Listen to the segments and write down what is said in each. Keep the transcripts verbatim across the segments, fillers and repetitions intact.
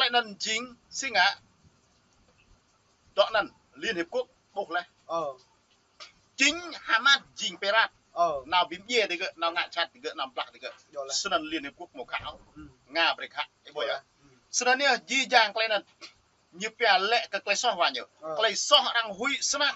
Anŭn jing si ngă. Dŏ anŭn Liên Hiệp Quốc ƀuh laih. Ơ. Chính Hamas jing pirate. Ơ. Nao ƀing djai tơ gơ̆, nao ngă čăt tơ gơ̆, nao blah tơ gơ̆. Yơh laih. Snăn Liên Hiệp Quốc mơ̆ khă. Hmm. Ngă brơi khă. Ih ƀuh yơh. Hmm. Snăn yơh, jih jang tơlơi anŭn. Ñu pia lĕ kơ tơlơi soh wa ñu. Ơ. Tơlơi soh arăng huĭ snăk.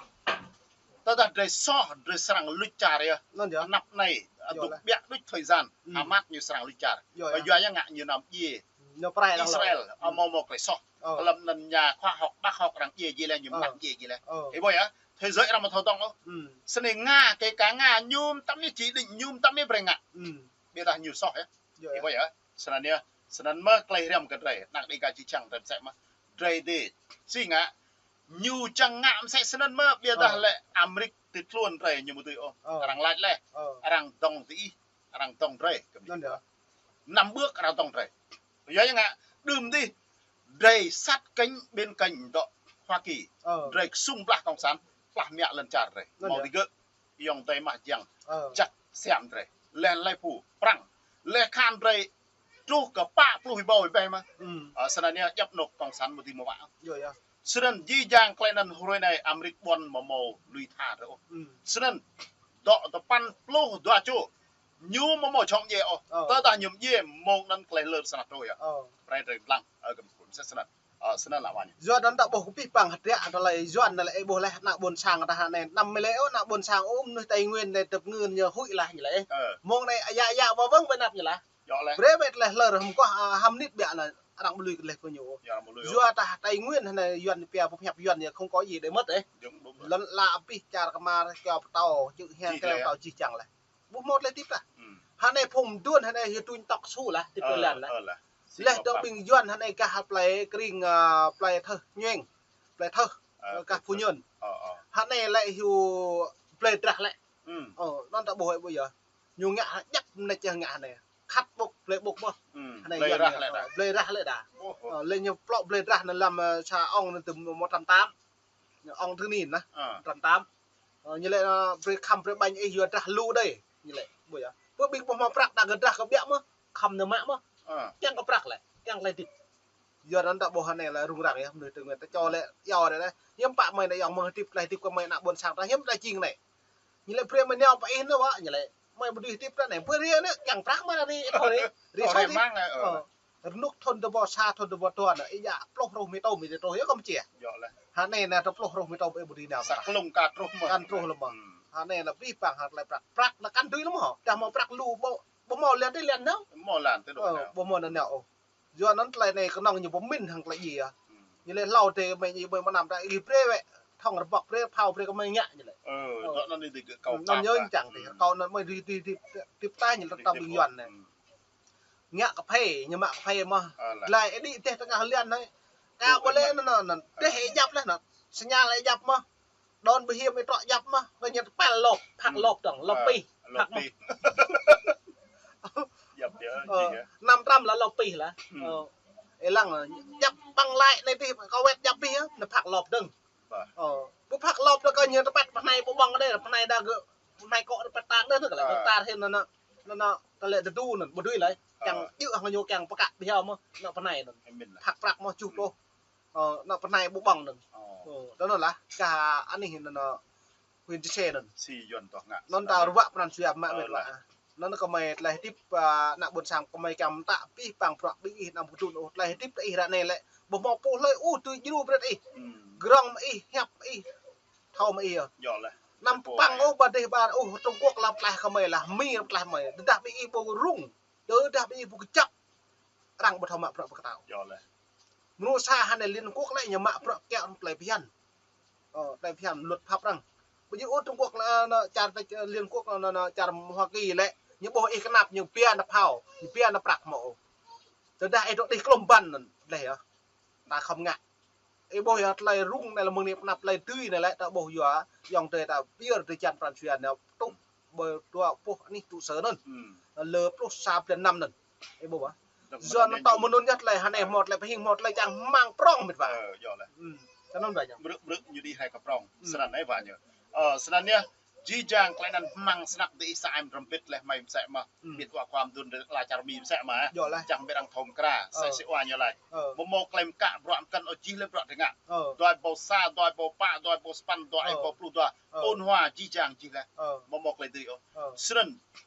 Tơdah drơi soh, drơi srăng luč čar yơh. Anŭn yơh. Anăp anai, yơh dŏ laih. Ƀiă đuč thời gian. Hmm. Hamas ñu srăng luč čar. Yơh, yơh. Yua ya ngă ñu năm djai. Ñu prai lăng Israel, lăng. Ơ, mâo mâo tơlơi soh. Ơ. Kơ lăm anŭn nhà khoa học, bác học arăng djai djai laih, ñu năm djai djai laih. Ơ. Ih ƀuh yơh, thế giới arăng mâo thâo dŏng ôh. Hmm. Snăn ngă kơ ka ngă ñu mă tăm ñu chỉ định, ñu mă tăm ñu brơi ngă. Hmm. Ƀiădah ñu soh yơh. Yơh, yơh. Ih ƀuh yơh. Snăn yơh, snăn mơ̆ tơlơi hriăm kơ drơi, năng đi ka či čang drơi msĕ mơ̆. Drơi dih, si ngă, ñu čang ngă msĕ snăn mơ̆, ƀiădah lĕ Amrik ti tluôn drơi ñu mơ̆ tui ôh. Ơ. Arăng lač laih, ơ, arăng dŏng ti ih, arăng dŏng drơi. Anŭn yơh. Năm bước arăng dŏng drơi. Yua ya ngă, đưm dih, drơi sát cánh bên cạnh dŏ Hoa Kỳ. Ơ. Drơi ksŭng blah cộng sản, blah mă lŏn čar drơi. Anŭn yơh. Mâo tơ gơ̆, ayŏng adơi mah jiăng, ơ, čăk siam drơi. Laih laih phu, prăng. Laih khan drơi truh kơ pă pluh rơbâo rơbeh mơ̆. Hmm. Ơ, snăn yơh djăp anŏ cộng sản mơ̆ tui mơ̆ wă. Yơh, yơh. Snăn jih jang tơlơi anŭn hrơi anai Amrik ƀuăn mâo mâo lui tha drơi ôh. Hmm. Snăn dŏ tơpăn pluh dua čô. Ñu mâo mâo čŏng djai ôh. Ơ. Tơdah ñu djai mơ̆ng anŭn tơlơi lơr snăk trôi yơh. Ơ. Brơi drơi lăng. Ơ, kơ mơ̆ msĕ snăn. Ơ, snăn lă wa ñu. Yua anŭn ta ƀuh kơ pih păng hơdră tơlơi Yuan anai lĕ ih ƀuh laih ană ƀôn sang ta hă anai. Năm mơ̆ lĕ ôh ană ƀôn sang ôh mơnuih Tây Nguyên anai tơp ngưn ñu huĭ laih ñu lĕ. Ơ. Mơ̆ng anai ya ya wa wơ̆ng ƀơi anăp ñu laih. Yơh laih. Brơi ƀĕ tơlơi hlơr hăm kŏ, a, hăm nit ƀiă anai arăng ƀu lui kơ laih kơ ñu. Yơh, arăng ƀu lui ôh. Yua tah Tây Nguyên anai Yuan pia pơhiăp Yuan ñu không có gì để mất ih. Jing đŭm. Lŏn ala pih čar kơmar kơyâo pơtâo, čư̆ hiang kơyâo pơtâo jih jang laih. Ƀu hmâo tơlơi tĭp tah. Hmm. Hă anai phung mduôn hă anai hyu tuñ tŏk su laih, tĭp tơlơi lan laih. Ơ, laih. Laih dŏ ƀing Yuan hă anai gah plei kring, a, plei thơh ñueng. Plei thơh, ơ, gah Phu Nhơn. Ơ, ơ. Hă anai lĕ hyu plei drah lĕ. Hmm. Ơ, anŭn ta ƀuh ih ƀuh yơh. Ñu ngă hă djăp anai čeh ngă hă anai. Khăt ƀŭk, plei ƀŭk mơ̆. Hmm. Hă anai plei Yuan rah ngă, lĕ đa. Ơ, plei rah lĕ đa. Ơ, ơ. Ơ, lĕ ñu plŏ plei drah anai lăm, ơ, sa ong anai tơ mơ̆ trăm tám. Ong thơ nin nah, ơ, trăm tám. Ơ, ñu lĕ, ơ, brơi khăm brơi ƀañ ih yua drah lu đơi. Ñu lĕ, ƀuh yơh. Pơ ƀing ƀu hmâo prăk đa kơ drah kơ ƀiă mơ̆, khăm nao mă mơ̆. Ơ. Kiăng kơ prăk lĕ, kiăng tơlơi tĭp. Yua anŭn ta ƀuh hă anai lĕ rŭng răng yơh, mơnuih Tây Nguyên ta čô lĕ, yua đơi lĕ. Hiư̆m pă mơi anai yŏng mơ̆ tĭp tơlơi tĭp kơ mơi ană ƀôn sang ta hiư̆m ta jing anai. Ñu lĕ brơi mơi nao pơ ih nao wă, ñu lĕ. Mơi ƀu dưi tĭp ta anai, brơi ri anai, kiăng prăk mơi ri, ih thâo ri. Ri thâo ri mơ̆ng anai, ơ. Ơ. Rơnŭk thŭn dua rơbâo sa, thŭn dua rơbâo dua anai, ih djă pluh rơh mi tôm ih tơ truh, yơh kơ mơ̆ čiah. Yơh laih. Hă anai anai tơ pluh rơh mi tôm ih ƀu dưi nao. Sa klŭng kăn truh mơ̆. Kăn truh lĕ mơ̆. Hmm. Hă anai lĕ pih păng hă tơlơi prăk. Prăk anai kăn dưi lĕ mơ̆. Dah hmâo prăk lu ƀu, ƀu hmâo lĕ tơlơi lĕ nao. Ƀu hmâo lĕ tơlơi ơ, nao. Ƀu hmâo nao nao ôh. Yua anŭn tơlơi anai kơnơ̆ng ñu pơmĭn hăng tơlơi djai yơh. Hmm. Ñu lĕ hlâo tơ mơi ñu ƀơi mơnam ta ih brơi wĕ. Thŏng rơbŏk brơi, phao brơi kơ mơi ngă ñu lĕ. Ơ, ơ. Dŏ anŭn ih tơ gơ̆ kâo. Anŭn ñu čang tơ. Hmm. Kâo anŭn mơi dưi, dưi, dưi, tĭp tah ñu lĕ tơl ƀing Yuan anai. Hmm. Ngă kơphê, ñu mă kơphê mơ̆. Ơ, laih. Glai ih đĭ teh tơngah liăn anai. Ka ƀu lĕ anŭn, anŭn, anŭn. Teh ih djăp laih anŭn. Sinyal ih djăp mơ̆. Đon ƀu hiam ih trŏ djăp mơ̆. Kơ ñu tơpăl lŏp, phak lŏp dơ̆ng, lŏp pih. Ơ, lŏp pih. Djăp yơh, ơ, jing yơh. Năm trăm lah lŏp pih lah. Hmm. Ơ. Ih lăng, djăp ƀăng laĭ anai tih, kâo wĕt djăp pih yơh, anŭn phak lŏp dơ̆ng. Bah. Ơ, ƀu phak lŏp đa kơ ñu tơpăt pơhnai ƀu ƀơ̆ng đơi, pơhnai đa gơ̆, pơhnai kŏ tơpăt tar đơi, kơ lĕ, ơ, tơpăt tar hĭ anŭn, anŭn, anŭn, anŭn, kơ lĕ tơdu anŭn, ƀu dưi lơi. Ơ. Kiăng djơ̆ hăng ñu kiăng pơkă ƀiă mơ̆, anŭn pơhnai anŭn. Amin lah. Phak prăk mơ̆, čuh pluh. Ơ, anŭn pơhnai ƀu ƀơ̆ng anŭn. Ơ. Ơ, anŭn lah, kah anih anŭn, anŭn, huyện Chư Sê anŭn. Si Yuan tŏh ngă. Anŭn ta ruă pran jua mă mĕt wa. Anŭn kơ mơi tơlơi hơdip, a, ană ƀôn sang kơ mơi kiăng mơtă pih păng prăk ƀing ih anăm kơdŭn ôh. Tơlơi hơdip tơ ih ră anai lĕ. Ƀu hmâo pô hlơi ôh tui djru brơi ih. Hmm. Grong mơi ih, hiăp mơi ih. Thâo mơi ih yơh. Yơh laih. Anăm pơpăng ôh, ƀă dêh ƀă, ôh, Trung Quốc lăm tlaih kơ mơi lah, Mi lăm tlaih mơi. Tơdah ƀing ih ƀu rŭng. Tơdah ƀing ih ƀu kơjăp. Arăng ƀu thâo mă prăk pơkơtao. Yơh laih. Mơnuih sa hă anai Liên Quốc lĕ ñu mă prăk kiăng tơlơi phiăn. Ơ, tơlơi phiăn luật pháp arăng. Ƀu djơ̆ ôh Trung Quốc lĕ, anŭn, čar tơ, Liên Quốc anŭn, anŭn, čar Hoa Kỳ lĕ. Ñu ƀuh ih kơnăp ñu pia nao phao, ñu pia nao prăk mơ̆ ôh. Tơdah ih dŏ đih klŏm ƀăn anŭn, laih yơh. Ta khŏm ngă. Ih ƀuh yơh tơlơi rŭng anai lĕ mơ̆ng anai pơnăp tơlơi dưi anai lĕ ta ƀuh yua, ayŏng adơi ta pơyơr tơlơi jăn pran jua anai tŭ ƀơi dua puh anih tŭ sơ anŭn. Hmm. Lơ pluh sa blan năm anŭn. Ih ƀuh ƀă. Yua anŭn tŏ mơnŭn yơh tơlơi hă anai hmâo tơlơi pơhing hmâo tơlơi čang hmang prŏng mĕt wa. Ơ, yơh laih. Hmm. Tơnŭn ƀă ñu. Brư̆, brư̆ ñu đih rai kơ prŏng. Hmm. Snăn anai ƀă ñu. Ơ, snăn yơh. Jih jang tơlơi anŭn hmang snăk dih sa em rơmbit leh mơi mơsĕ mơ̆. Hmm. Bit wa kuam dun de la čar Mi mơsĕ mơ̆. Yơh lah. Čang bit arăng thâo mơkra, Ơ. Sĕ sĕ wa ñu laih. Ơ. Mơmâo tơlơi mơkă bruă mơkăn ôh jih leh bruă tơngă. Ơ. Dua ƀâo sa, dua ƀâo pă, dua ƀâo sapăn, dua Ơ. ƀâo pluh dua. Ơ. Ôn hòa jih jang jih leh. Ơ. Mơmâo tơlơi dih ôh. Ơ. Snăn,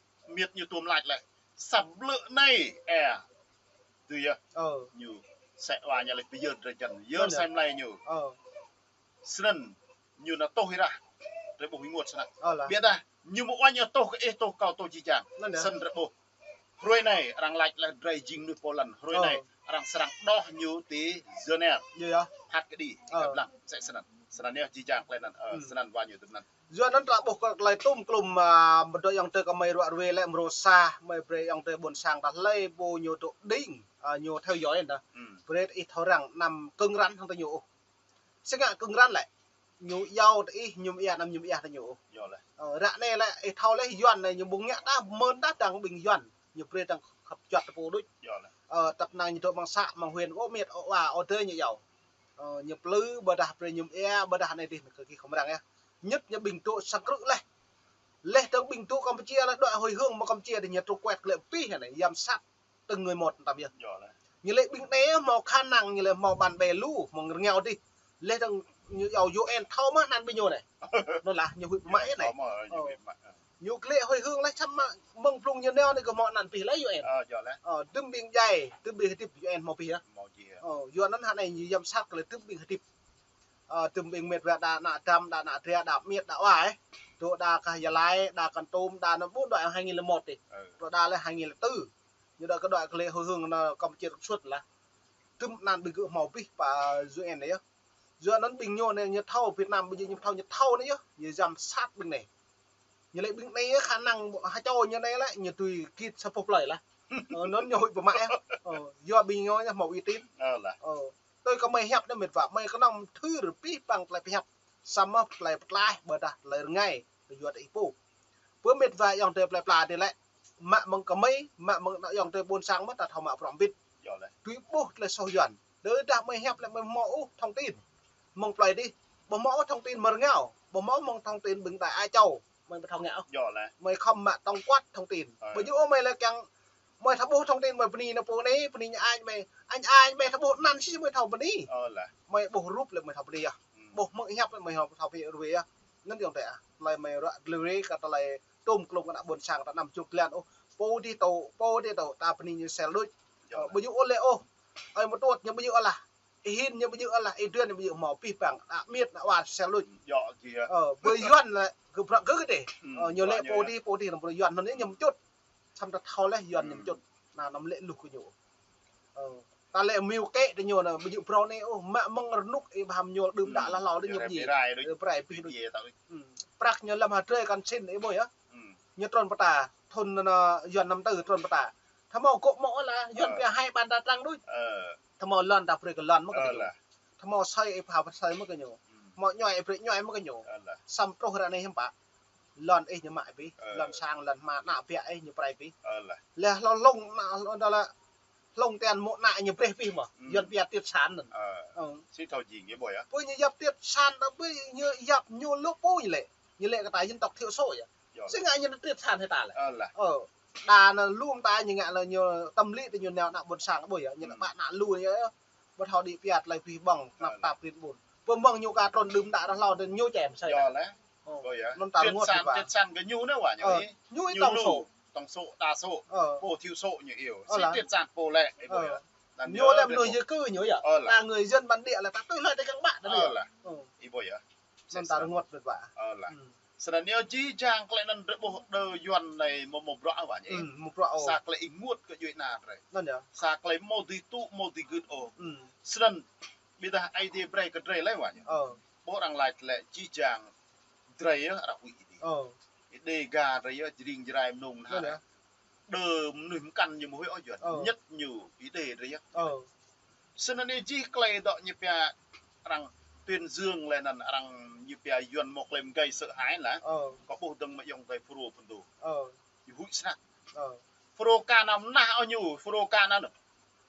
miêt ñu tuôm lač leh. Sa blư̆ anai, ơ. Tui yơh. Ơ. Ñu sĕ wa ñu leh pơyơr drơi jăn. Yơr Ơ. Sa mlai ñu. Ơ. Snăn ñu nao tuh ih rah, drei ƀuh ênguôt snăk. Ơ lah. Biă dah, ñu mơ̆ uañ ñu tuh kơ ih, tuh kâo, tuh jih jang. Anŭn yơh. Snăn drei ƀuh. Hrơi anai, arăng lač leh drei jing mnuih Pôlăn. Hrơi Ơ. Anai, arăng srăng đoh ñu ti Geneva. Yơh, yơh. Phat kơđi, Ơ. Kăp lăng, sĕ snăn. Snăn yơh, jih jang tơlơi anŭn, ơ, Hmm. Snăn wa ñu tui anŭn. Yua anŭn ta ƀuh kơ tơlơi tŭm klŭm, a, mơdŏ ayŏng adơi kơ mơi ruă ruê lĕ mrô sa, mơi brơi ayŏng adơi ƀôn sang ta hlơi pô ñu dŏ đing, a, ñu theo dõi anŭn. Hmm. Brơi ih thâo răng anăm kơ̆ng răn hăng tơ ñu ôh. Sĭt ngă kơ̆ng răn lĕ. Ñu iâu tơ ih, ñu mơia anăm ñu mơia tơ ñu ôh. Yơh lĕ. Ơ, ră anai lĕ, ih thâo leh Yuan anai ñu ƀu ngă dah mơ̆n dah dăng ƀing Yuan. Ñu brơi dăng khăp juăt tơ pô đôč. Yơh lĕ. Ơ, tăp năng ñu dŏ amăng să, amăng huyện, ơ miêt, ơ wa, ơ adơi ñu iâu. Ơ, ñu plư, ƀôdah brơi ñu mơia, ƀôdah anai dih, kơ ki khŏm răng yơh. Nhất ñu ƀing dŏ sang krư̆ leh. Leh dơ̆ng ƀing dŏ Kampuchia leh, dŏ hơi hương mơ̆ Kampuchia dih ñu trŭk kuet klĕ pih anai, yăm sat. Từng người một tăm yơh. Yơh lĕ. Ñu lĕ ƀing anai hmâo khả năng, ñu lĕ hmâo bạn bè lu, hmâo rơngiao dih. Leh dơ̆ng ñu iâu U N thâo mơ̆ anăn ƀing ñu anai. Anŭn lah, ñu huĭ pơmă anai. Thâo mơ̆, ñu Ơ. Huĭ pơmă. Ñu klĕ hơi hương leh čăm mă mơ̆ng blung ñu nao anai kơ hmâo anăn pih leh U N. Ơ, yơh lĕ. Ơ, dŭm ƀing djai, dŭm ƀing hơdip U N hmâo pih yơh. Hmâo jih. Ơ, yua anŭn hă anai ñu yăm sat kơ lĕ dŭm ƀing hơdip. Ơ, dŭm ƀing miêt wa đa ană Dăm, đa ană Drea, đa miêt, đa wa, ơ. Dŏ đa kơ Gia Lai, đa Kon Tum, đa anŭn ƀu dŏ hai nghìn lẻ một dih. Ơ. Dŏ đa leh hai nghìn lẻ tư. Ñu đa kơ dŏ kơ lĕ hơi hương anŭn Kampuchia trŭk suôt lah. Dŭm anăn ƀing gơ̆ hmâo pih pơ U N anai yơh. Yua anŭn ƀing ñu anai ñu thâo Việt Nam, ƀing ñu thâo, ñu thâo anai yơh. Ñu yăm sat ƀing anai. Ñu lĕ ƀing anai yơh khả năng ha čô ñu anai lĕ, ñu tui git sa boh plơi lah. Ơ, anŭn ñu huĭ pơmă yơh. Ơ, yua ƀing ñu ñu hmâo uy tín. Ơ lah. Ơ, tui kơ mơi hiăp anai miêt wa, mơi kơnơ̆ng thưr pih păng tơlơi pơhiăp. Samơ̆ tơlơi pơtlaih, ƀôdah tơlơi rơngai. Kơ yua tơ ih pô. Pơ miêt wa ayŏng adơi plơi pla dih lĕ. Mă mơ̆ng kơ mơi, mă mơ̆ng ayŏng adơi ƀôn sang mơ̆ ta thâo mă bruă mbĭt. Yơh lĕ. Tui ƀuh tơlơi soh Yuan. Đơ dah mơi hiăp lĕ mơi hmâo ôh thông tin. Mơ̆ng plơi dih. Ƀu hmâo ôh thông tin mơ̆ng rơngiao. Ƀu hmâo mơ̆ng thông tin ƀing ta a čô. Mơi ƀu thâo ngă ôh. Yơh lĕ. Mơi khŏm mă tổng quát thông tin. Ơ. Ƀu djơ̆ ôh mơi lĕ kiăng mơi thâo ƀuh thông tin mơi bơni nao pô anai, bơni ñu añ mơi. Añ añ mơi thâo ƀuh anăn sĭt mơi thâo bơni. Ơ lah. Mơi ƀuh rup lĕ mơi thâo bơni yơh. Hmm. Ƀuh mơ̆ng hiăp lĕ mơi thâo bơni yơh. Anŭn ayŏng adơi ah. Tơlơi mơi ruă dơlơi rê kơ tơlơi tŭm klŭm kơ ană ƀôn sang ta anăm čŭk jơlan ôh. Pô dih tŭ, pô dih tŭ, ta bơni ñu sel đôč. Yơh. Ơ, ƀu djơ̆ ôh lĕ ôh. Ơi mơtuôt ñu ƀu djơ̆ ôh lah. Ih hin ñu ƀu djơ̆ ôh lah. Ih Duên ñu ƀu djơ̆ hmâo pih păng. Đa miêt đa wa sel đôč. Yơh, jih. Ơ, ƀơi Yuan lĕ, gơ̆ bruă gơ̆ dih. Hmm, ơ, ñu lĕ bruă ñu pô yơh. Dih, pô dih, anăm bruă Yuan anŭn ñu mơčŭt. Samơ̆ ta thâo leh Yuan ñu Hmm. Mơčŭt. Anăn anăm lĕ luh kơ ñu. Ơ. Ta lĕ mơ̆ng kĕ tơ ñu anŭn, ƀu djơ̆ brâo anai ôh, mă mơ̆ng rơnŭk ih ƀuh hăm ñu đưm đă Hmm. Lah hlâo dih ñu Yơh, ƀu djơ̆. Rai đôč. Ơ, prai pih đôč. Jih tơ. Hmm. Prăk ñu lăm hơdrơi kăn sĭn ih ƀuh yơh. Hmm. Ñu trŭn pơta, thŭn anŭn Yuan năm tư trŭn pơta. Thâo hmâo gŏ mơ̆ lah, Yuan Ơ. Pia hai bàn tay trắng đôč. Ơ. Thâo hmâo lŏn ta brơi kơ lŏn mơ̆ kơ Ơ ñu. Lah. Thâo hmâo asơi ih pha asơi mơ̆ kơ ñu. Hmm. Hmâo ñuai ih brơi ñuai mơ̆ kơ ñu. Ơ lah. Samơ̆ truh ră anai hiư̆m pă. Lŏn ih ñu mă pih, Ơ. Lŏn sang, lŏn hma, ană ƀiă ih ñu prai pih. Ơ lah. Leh hlâo hlung, ană hlung, dah lah hlung tian mơ̆ ană ñu brơi pih mơ̆. Hmm. Yuan pia triệt sản anŭn. Ơ. Ơ. Sĭt thâo jing yơh ƀuh yơh. Pô ñu yap triệt sản, dah pô ñu yap ñu lu pô ñu lĕ. Ñu lĕ kơ ta dân tộc thiểu số yơh. Yơh. Sĭt ngă ñu triệt sản hĭ ta lĕ. Ơ lah. Ơ. Đa anŭn lŏm ta ñu ngă lĕ ñu tâm lý tơ ñu nao ană ƀôn sang ƀuh yơh. Ñu Hmm. Ƀă ană lu yơh. Ƀu thâo đĭ pia tơlơi pih ƀơ̆ng, Ơ. Năp tap rin ƀun. Pơmơ̆ng ñu ka trŭn đưm đă ră hlâo dih ñu čem asơi. Yơh lĕ. Ơ. Ƀuh yơh. Anŭn ta triệt rơngot sản, ƀă. Triệt sản kơ ñu anai wa ñu Ơ. Ih. Ñu ih Ñu tổng lu, số. Tổng số, đa số. Ơ. Pô thiểu số ñu iâu. Ơ Sĭt lah. Triệt sản pô lĕ, ih ƀuh Ơ. Yơh. Anŭn Ñu ñu lĕ ƀuh mơnuih di cư ñu yơh. Ơ lah. Ta người dân bản địa lĕ ta tui hlơi ta kiăng ƀă ta Ơ yơh. Lah. Ơ. Ih ƀuh yơh. Anŭn ta rơngot ƀĕ ƀă. Ơ lah. Hmm. Snăn yơh jih jang tơlơi anŭn drei ƀuh đơ Yuan anai mơ̆ mơ̆ bruă wa ñu. Hmm, mơ̆ bruă ôh. Sa tơlơi ênguôt kơ djuai ania drei. Anŭn yơh. Sa tơlơi mơ̆ dưi tŭ, mơ̆ dưi gưt ôh. Hmm. Snăn ƀiădah Aê Diê brơi kơ drei leh wa ñu. Ơ. Ƀuh arăng lač lĕ jih jang drei yơh arăng huĭ dih. Ơ. Ih Đêga drei yơh, Jring Jrai mơnung Anŭn nah. Yơh. Đơ mơnuih mơkăn ñu mơ̆ huĭ ôh Yuan. Ơ. Nhất ñu Ih Đê drei yơh. Ơ. Snăn anai jih tơlơi dŏ ñu pia arăng tuyên dương leh anăn arăng ñu pia Yuan mơ̆ tơlơi mơ̆ gây sợ hãi lah. Ơ. Kâo ƀuh dơ̆ng mơ̆ ayŏng adơi Fulro Fulro. Ơ. Ñu huĭ snăk. Ơ. Fulro ka nao mơnah ôh ñu, Fulro ka nao anŭn.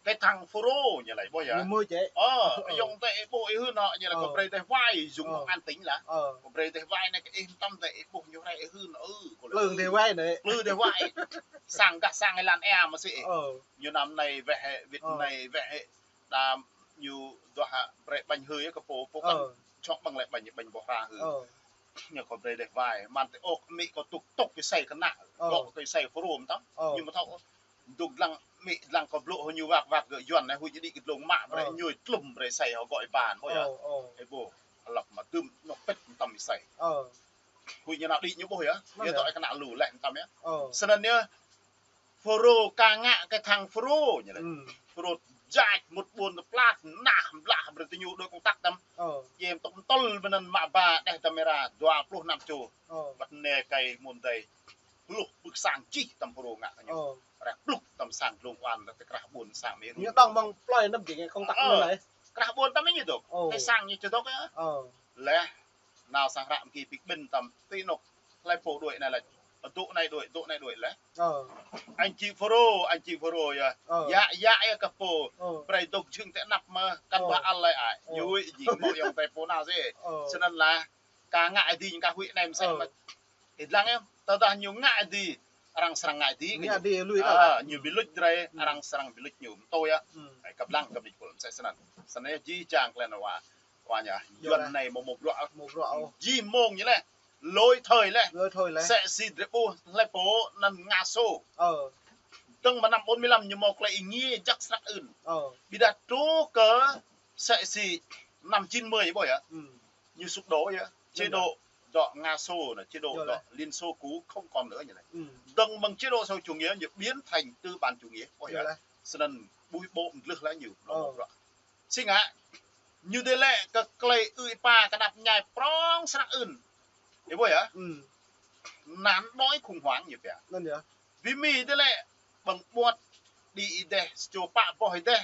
Tơdang Fulro ñu laĭ ƀuh yơh. Ñu mui čĕ. Ơ, ayŏng adơi ih ƀuh ih hưn hŏ ñu laĭ, kâo brơi tơlơi wai, dùng công an tỉnh laĭ. Kâo brơi tơlơi wai anai kơ ih mơtam tơlơi ih ƀuh ñu rai ih hưn, ơ, kâo laĭ. Plư tơlơi wai anai. Plư tơlơi wai. Sang gah sang ih lăng ia mơsĭ. Ñu năm anai weh hĕ, wĭt anai weh hĕ. Đa ñu duah brơi ƀañ hơi kơ pô, pô kăn čŏk ƀơ̆ng lĕ ƀañ, ƀañ boh hra hơi. Ñu kâo brơi tơlơi wai, mơ̆n tơ ôk amĭ kâo tŭk tŭk kơ ih kơnă, gŏ kơ ih Fulro mơtam. Ñu mơ̆ thâo, dŏ lăng amĭ lăng kâo blŭ hŏ ñu wak wak gơ̆ Yuan anai, huĭ ñu đĭ kơ dlông mă brơi, ñu tlŭm brơi ih hŏ gŏ ih ƀan, ƀuh yơh. Ih ƀuh, lăp mă tơm, nŏk pĭt mơtam ih. Huĭ ñu nao đĭ ñu ƀuh yơh, yơh dŏ ih kơnă lu leh mơtam yơh. Snăn yơh, Fulro ka ngă kơ tơdang Fulro ñu laĭ. Fulro jač mŭt ƀuôn tơplat, nah blah brơi tơ ñu đuaĭ kông tăk tăm. Jĕ tŏk tơl ƀơi anăn mă ba đeh tơmera dua pluh năm čô. Wăt anai kơ mơ̆n dai. Pluh ƀư̆ sang čih tăm Fulro ngă kơ ñu. Rah pluh tăm sang dlông oan tơ krah ƀuôn sang mơ̆. Ñu dŏng mơ̆ng plơi năm jing kông tăk anăn laih. Krah ƀuôn tăm ñu dŏ. Tơ sang ñu či dŏ yơh. Leh nao sang hră mơ̆ng ki pik ƀĭn tăm ti nŏk hlơi pô đuaĭ anai laĭ. Dŏ anai đuaĭ, dŏ anai đuaĭ leh. Anh chị Fulro, anh chị Fulro yơh. Yă, yă yơh kơ pô. Brơi dŏ jing tơ anăp mơ̆ kăn ƀă ăl laĭ ai. Ñu huĭ jing mơ̆ ayŏng adơi pô nao sĭ. Snăn lah ka ngă ih dĭ ñu ka huĭ anai mơsĕ mơ̆. Ih lăng yơh, tơdah ñu ngă ih dĭ, arăng srăng ngă ih dĭ kơ ñu. Ngă ih dĭ lui dah. Ñu bi luč drơi, arăng srăng bi luč ñu. Mtô yơh. Ih kăp lăng kơ bi luč pul mơsĕ snăn. Snăn yơh jih jang klei anŭn wa. Wa ñu, Yuan anai mơ̆ mơ̆ bruă. Mơ̆ bruă ôh. Jih mông ñu leh. Lui thơi leh. Lui thơi leh. Msĕ si drơi ƀuh hlơi pô anăn Nga Xô. Dơ̆ng mơ̆ năm bốn mươi lăm ñu mâo klei êngiê jăk snăk ưn. Ƀiădah truh kơ msĕ si năm chín mươi ƀuh yơh. Ñu sụp đổ yơh. Chế độ dŏ Nga Xô anai, chế độ dŏ Liên Xô cũ không còn nữa ñu laĭ. Dơ̆ng mơ̆ng chế độ xã hội chủ nghĩa ñu biến thành tư bản chủ nghĩa ƀuh yơh. Snăn ƀuh ih ƀuh mdlưh leh ñu, lŏ mơ̆ bruă. Si ngă, ñu dê lĕ kơ klei ư̆ ih pa kơnăp mơñai prŏng snăk ưn. Ih ƀuh yơh. Nạn đói khủng hoảng ñu pia. Bi Mi dê lĕ ƀơ̆ng ƀuăt đĭ ih deh, sa čô pă boh ih deh.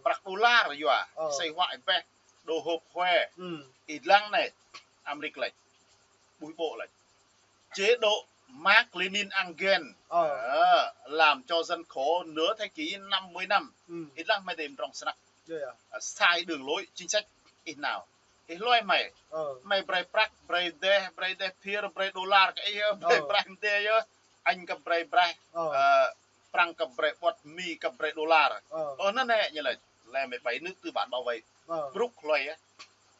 Prăk đôlar yua, sei huă ih ƀeh, đô hộp hoe. Ih lăng anai, Amrik laĭ. Ƀuh ih ƀuh laĭ. Chế độ Mark Lenin ăn ghen. Ờ, làm cho dân khổ nửa thế kỷ năm mươi năm. Ih lăng mơi dê mdrŏng snăk. Sai đường lối chính sách ih nao. Ih hluai mơi. Mơi brơi prăk, brơi deh, brơi deh phiơr, brơi đôlar kơ ih, brơi prăk mdê yơh. Anh kơ brơi prăk, Prăng kơ brơi ƀuăt, Mi kơ brơi đôlar. Ơ, anăn nĕ ñu laĭ. Lĕ mơi ƀai nước tư bản bảo vệ. Bruk hluai yơh.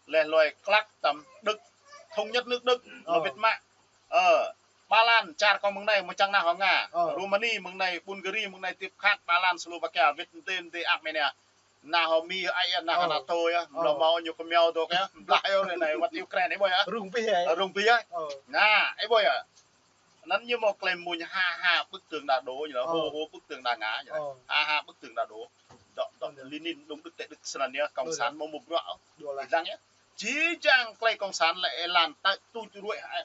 Lĕ hluai klăk tăm Đức, thống nhất nước Đức, lŏ wĭt mă. Ơ, Ba Lan, čar kâo mơ̆ng anai, mơ̆ čang nao hŏ Nga. Rumani mơ̆ng anai, Bulgari mơ̆ng anai, tiếp khác, Ba Lan, Slovakia, wĭt mdê mdê Armenia. Nao hŏ Mi, ai, nao hŏ NATO yơh, mlâo mâo ñu kơmiao dŏ yơh, blah yơh, ră anai wăt Ukraine, ih ƀuh yơh. Rŭng bih yơh. Rŭng bih yơh. Nă, ih ƀuh yơh. Anăn ñu mâo klei mmuñ ha ha bức tường Đa Đô ñu laĭ, hô hô bức tường Đa Ngă ñu laĭ. Ha ha bức tường Đa Đô. Dŏ, dŏ, Lenin, Đung Đức, Tê Đức, snăn yơh, Cộng sản mâo mơ̆ bruă. Ih lăng yơh. Jih jang klei Cộng sản lĕ ih lăng tơ tuč ruai hă.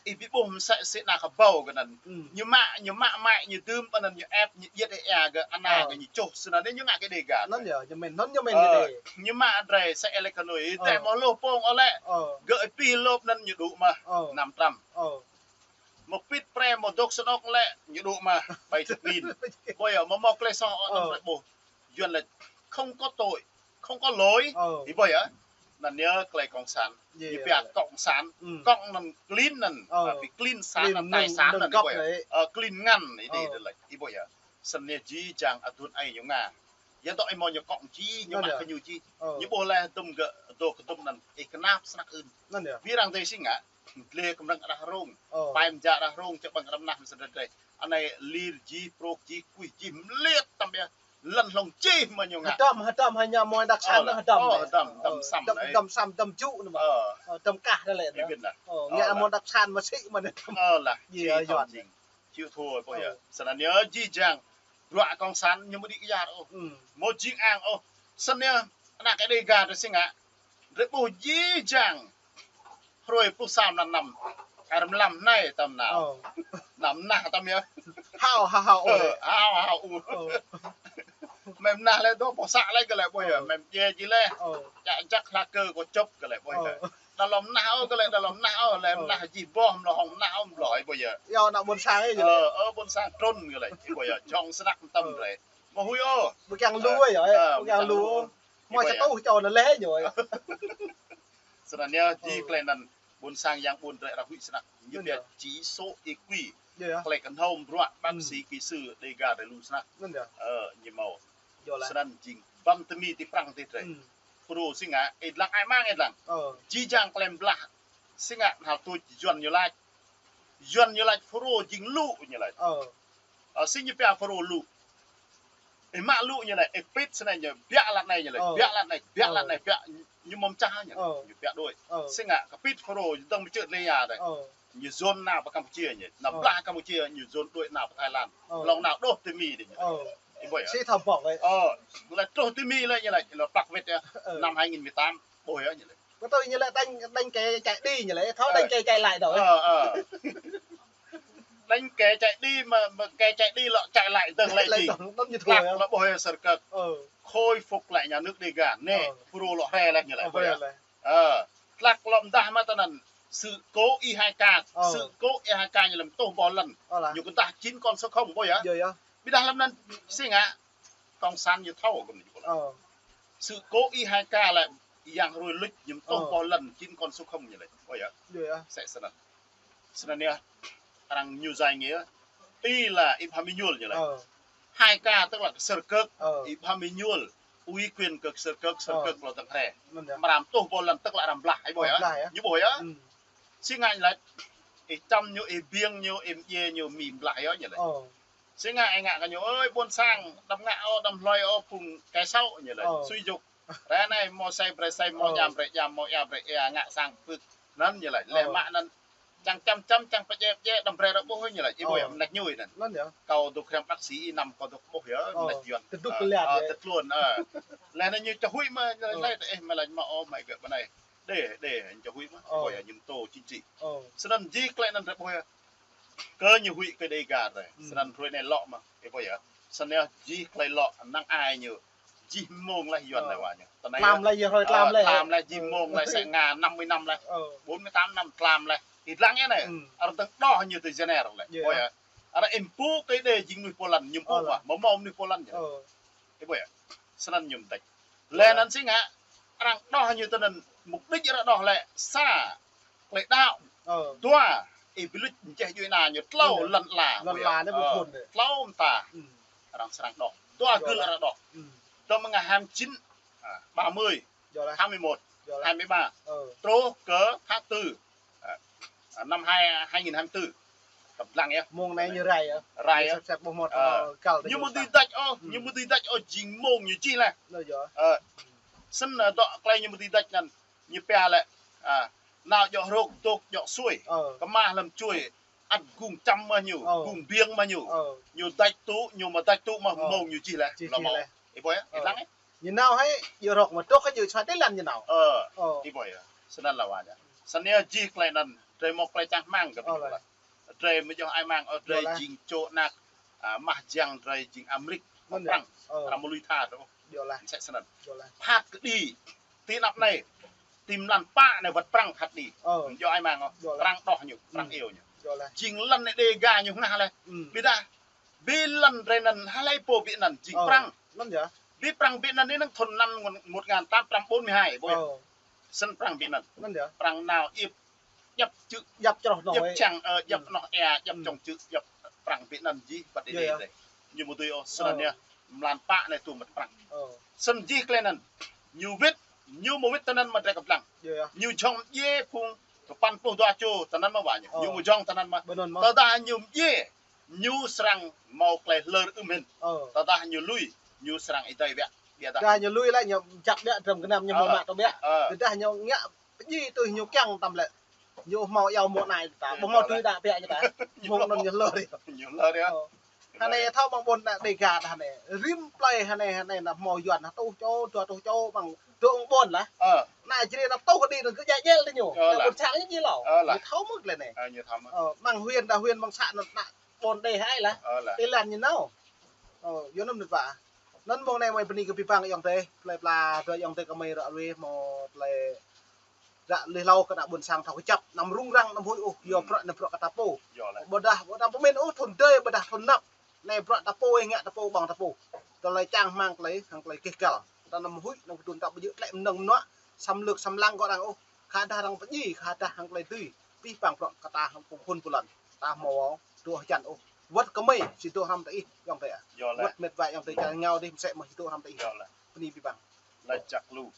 Ih bi ƀuh msĕ si ană kơƀâo kơ anăn. Ñu mă, ñu mă mă, ñu dưm anăn, ñu ĕp, ñu djĭt ih ia kơ ană kơ ñu čuh, snăn yơh ñu ngă kơ Đêga. Anăn yơh, ñu mĭn, anăn ñu mĭn kơ Đê. Ñu mă drơi sa ih lĕ kơ nui, ih tơ mâo hluh pông ôh lĕ. Gơ̆ ih pĭ lŏp anăn ñu dŏ mơ̆, năm trăm. Mơ̆ pĭt pre mơ̆ dŏ snŏk lĕ ñu dŏ mơ̆, ƀai čŭk nin. Ƀuh yơh, mơ̆ mâo klei soh anăn ƀuh. Yuan laĭ không có tội, không có lỗi. Ih ƀuh yơh. Anăn yơh klei Cộng sản. Ñu pia Cộng sản. Cộng anăn klin anăn. Bi klin sản anăn, tài sản anăn, ih ƀuh yơh. Ơ, klin ngăn, ih dê, dê laĭ. Ih ƀuh yơh. Snăn yơh jih jang aduôn ai ñu Nga. Yơh dŏ ih mâo ñu cộng čih, ñu mă kơ ñu čih. Ñu ƀuh lĕ dŭm gơ̆, dŏ kơ dŭm anăn. Ih kơnăp snăk ưn. Ƀiădah arăng dê si ngă. Dleh kơ mrăng arah rông. Pai mjă arah rông, čơkă ƀơ̆ng arăm nah msĕ drơi. Anai lir jih, prŏk jih, kuih jih, mliat tăm yơh. Lăn hlŏng čih mơ̆ ñu ngă. Hơdăm, hơdăm, hă ñu mâo đặc sản hơdăm. Hơdăm, hơdăm săm. Hơdăm săm, hơdăm jŭ anăn mơ̆. Hơdăm kah dah lĕ. Ngă mâo đặc sản mơsĭ mơ̆ anăn. Ơ lah, chịu thua, ih ƀuh yơh. Snăn yơh jih jang. Bruă Cộng sản ñu mơ̆ đĭ kyar ôh. Mâo jing ang ôh. Snăn yơh, ană kơ Đêga drơi si ngă. Drơi ƀuh jih jang. Hruê pluh sa mlan năm. Arăng mlam anai tăm nao. Năm nah tăm yơh. Hao, hao, hao ôh. Hao, hao ôh. Mơi mnah lĕ dŏ pô să lĕ kơ lĕ ƀuh yơh. Mơi mdjê jih lĕ. Čă jăk hlak kơ kơ čŏp kơ lĕ ƀuh yơh. Đa lŏm mnah ôh kơ lĕ, đa lŏm mnah ôh, lĕ mnah jih boh, mlâo hŏng mnah ôh, mlâo ih ƀuh yơh. Yơh, ană ƀuôn sang ih. Ơ, ƀuôn sang trŭn kơ lĕ, ih ƀuh yơh. Jhŏng snăk mơtam drơi. Mơ̆ huĭ ôh. Ƀu kiăng lu ơ, ƀu kiăng lu. Mơ̆ sa tuh čô anŭn lĕ ñu. Snăn yơh, jih tơlơi anŭn ƀôn sang yang ƀôn drơi arăng huĭ snăk. Ñu pia chỉ số IQ. Tơlơi kơnhâo bruă bác sĩ kỹ sư Dega drơi lu snăk. Ơ, ñu mâo. Snăn jing băm tơmi ti Prăng ti drơi. Phrô si ngă, ih lăng ai mang ih lăng. Jih jang klem blah. Si ngă hal tuč Yuăn ñu lač. Yuăn ñu lač phrô jing lu ñu lač. Ơ, si ñu pia phrô lu. Ih mă lu ñu lač, ih pĭt snei ñu, biă lăn anai ñu lač, biă lăn anai, biă lăn anai, biă ñu mơ̆ng čah ñu, ñu biă đuaĭ. Si ngă kơ pĭt phrô, dơ̆ng mơčư̆ lê ya dai. Ñu zôn nao pơ Campuchia ñu, nao blah Campuchia, ñu zôn đuaĭ nao pơ Thái Lan. Hlŏng nao đôč tơmi dih ñu. Ih ƀuh yơh. Si thâo ƀŏk ơ. Ơ, lĕ đôč tơmi lĕ ñu lač, lŏ plăk wĭt yơh. Năm hai nghìn mười tám, ƀuh yơh ñu lač. Có tôi như là đánh, đánh kẻ chạy đi như là tháo đánh kẻ chạy lại rồi. Ờ, ờ. Đánh kẻ chạy đi mà, mà kẻ chạy đi lọ chạy lại dần lại gì. Tlăk lŏ ƀuh yơh Sơrkơk. Khôi phục lại nhà nước Dega. Nê, phrô lŏ hre lĕ ñu lač ƀuh yơh. Tlăk lŏ mdah mă tơnăn. Sự cố Y hai K, sự cố Y hai K ñu lăm tuh boh lăn. Ñu kơdah chín con số không ƀuh yơh. Ƀiădah lăm anăn si ngă. Cộng sản ñu thâo kơ ñu. Sự cố Y hai K lĕ yang hrui luč ñu tuh boh lăn chín con số không ñu lač. Ơ yơh. Sĕ snăn. Snăn yơh. Arăng ñu giải nghĩa. Y là Y Bham Êñuôl ñu lač. Hai K tức là Sơrkơk. Y Bham Êñuôl. Ủy quyền kơ Sơrkơk, Sơrkơk lŏ tơ̆ng hre. Mram tuh boh lăn tức là arăng blah. Ih ƀuh yơh. Ñu ƀuh yơh. Si ngă ñu lač. Ih čăm ñu, ih biêng ñu, ih mdjiê ñu, mĭn blah yơh ñu lač. Si ngă ih ngă kơ ñu, ơi, ƀôn sang, đăm ngă ôh, đăm hluai ôh, phung kẻ xấu ñu lač. Sui jŭk. Ră anai mâo sai brơi sai, mâo djam brơi djam, mâo ia brơi ia, ngă sang pưk. Anăn ñu lač, lĕ mă anăn. Čang čăm čăm, čang pơdjai pơdjai, đăm brơi ră ƀuh ñu lač. Ih ƀuh yơh, mnêč ñu anăn. Kâo dôk hriăm bác sĩ năm, kâo dôk ƀuh yơh, mnêč Yuăn. Tơdŭk kơ liat yơh. Tơtluôn, ơ. Lĕ anăn ñu čơhuĭ mă, lĕ ih mă lač mă ôh, mă gơ̆ bơnai. Đe, đe, ñu čơhuĭ mă. Ƀuh yơh, ñu mtô chính trị. Snăn jih klei anăn ră ƀuh yơh. Kơ ñu huĭ kơ Dega drơi. Snăn hrơi anai lŏ mă. Ih ƀuh yơh. Snăn yơh jih klei lŏ năng ai ñu. Jih mông leh Yuăn leh wa ñu. Tlam leh yơh hrơi tlam leh. Tlam leh jih mông leh sĕ ngă năm mươi năm leh. Bốn mươi tám năm tlam leh. Ih lăng yơh anai. Arăng tơ̆ng đoh ñu tơ Geneva leh. Ƀuh yơh. Arăng ih mpŭ kơ Êđê jing mnuih pô lăn ñu mpŭ mă. Mơ̆ mâo mnuih pô lăn ñu. Ih ƀuh yơh. Snăn ñu mdĕč. Leh anăn si ngă, arăng đoh ñu tơ anăn mục đích arăng đoh lĕ sa, klei đăo. Dua, ih bi luč mčeh djuê ana ñu, tlâo lăn ala. Tlâo mta. Arăng srăng đoh. Dua gưl arăng đoh. Dua mơ̆ng hai mươi chín, à, ba mươi, hai mươi mốt, hai mươi ba. Truh kơ tháng tư. À, à, năm hai, hai nghìn hai mươi tư. Kăp lăng yơh. Mông anai ñu rai yơh. Rai yơh. Sep sep ƀuh mơ̆t, ơ, kal ñu mơ̆ dưi dăč ôh, ñu mơ̆ dưi dăč ôh, jing mông ñu jih leh. Ơ, snăn, ơ, dŏ klei ñu mơ̆ dưi dăč anăn, ñu pia lĕ, à, nao djŏ hrŏk, dôk djŏ sui. Kơmah lăm čuê, ăt gung čăm mơh ñu, gung biêng mơh ñu. Ñu dăč tŭ, ñu mơ̆ dăč tŭ mơh mông ñu jih leh. Jih leh. Ih ƀuh yơh, ih lăng yơh. Ñu nao hơi, djŏ hrŏk mơ̆ dôk hơi djŏ čuai tơlan ñu nao. Ih ƀuh yơh. Snăn leh wa ñu. Snăn yơh jih klei anăn, drei mâo klei čang hmăng kơ ƀing leh. Drei mơ̆ djŏ ai mang, ơ, drei jing čô anak, à, mah jiăng drei jing Amrik, Prăng, arăng mơ̆ lui tha drei. Msĕ snăn. Phat kơđi, ti anăp anai, ti mlan pă anai wăt Prăng phat kơđi. Mơ̆ djŏ ai mang, ơ, Prăng đoh ñu, Prăng iêu ñu. Jing lăn anai Dega ñu hngah leh. Ƀiădah, bi lăn drei anăn hlei pô bi anăn jing Prăng. Bi Prăng bi anăn anei năng thun năm một ngàn tám trăm bốn mươi hai, ƀuh yơh. Snăn Prăng bi anăn. Prăng nao iĕp, djăp čư̆, djăp čroh noh, djăp čang, ơ, djăp noh ea, djăp čŏng čư̆, djăp Prăng bi anăn jih, băt Êđê drei. Ñu mơ̆ dưi ôh, snăn yơh, mlan pă anei tuh mơ̆t Prăng. Snăn jih klei anăn, ñu wĭt, ñu mơ̆ wĭt tơ anăn mơ̆ drei kăp lăng. Ñu jhŏng mdjiê phung, kơ păn pluh dua čô, tơ anăn mơ̆ wa ñu. Ñu mơ̆ jhŏng tơ anăn mơ̆. Tơdah ñu mdjiê, ñu srăng mâo klei hlơr ưm hĭn. Tơdah ñu lui, ñu srăng êdei biă. Ƀiădah. Tơdah ñu lui leh ñu jăk biă, drăm gơnam ñu mơ̆ mă tơ biă. Tơdah ñu ngă pơdjai tui ñu kiăng tăm lĕ. Ñu mâo iâu mơ̆ anai ta, ƀu mâo tui đa biă ñu ta. Mơ̆ng anŭn ñu hlơr yơh. Ñu hlơr yơh. Hơnai thâo mơ̆ng ƀôn đa Dega ta hơnai. Rĭm plei hơnai, hơnai nao mâo Yuăn, nao tuh čô, dua tuh čô, mơ̆ng dŏ ƀôn lah. Nao jrê nao tuh kơđi nao kơ djai djel tơ ñu. Nao ƀôn sang ñu jih lâo. Ñu thâo mơ̆ klei anai. Ñu thâo mơ̆. Mơ̆ng huyện đa huyện mơ̆ng xã nao ƀôn đe hai lah. Tơlan ñu nao. Ơ, yua anŭn mơ̆n wa. Anŭn mông anai mơi bơni kơ abih bang ayŏng adơi, plei pla, dua ayŏng adơi kơmơi ră ruai mâo tơlơi ră lih hlâo kơ ană ƀôn sang thâo kơjăp, anăm rŭng răng, anăm huĭ ôh, yua bruă anai bruă kơ ta pô. Ƀôdah, ƀôdah pơmĭn ôh, thun dơi, ƀôdah thun anăp. Anai bruă ta pô, ih ngă ta pô, ƀơ̆ng ta pô. Tơlơi čang hmang tơlơi, hăng tơlơi keh kăl. Ta anăm huĭ, anăm kơdŭn ta ƀu djơ̆ tlĕ mơnơ̆ng mơnuă, xâm lược xâm lăng kơ arăng ôh. Khă dah arăng pơdjai, khă dah hăng tơlơi dưi. Pih pang prŏng kơ ta hăng phung khul pơlan. Ta hmâo dŏ hơjăn ôh. Wơ̆t kơmơi, či dŏ hrŏm tơ ih, ayŏng adơi ah. Wơ̆t met wa ayŏng adơi čar ngao dih, mơsĕ mơ̆ či dŏ hrŏm tơ ih. Bơni pih pang. Laĭ čăk lu.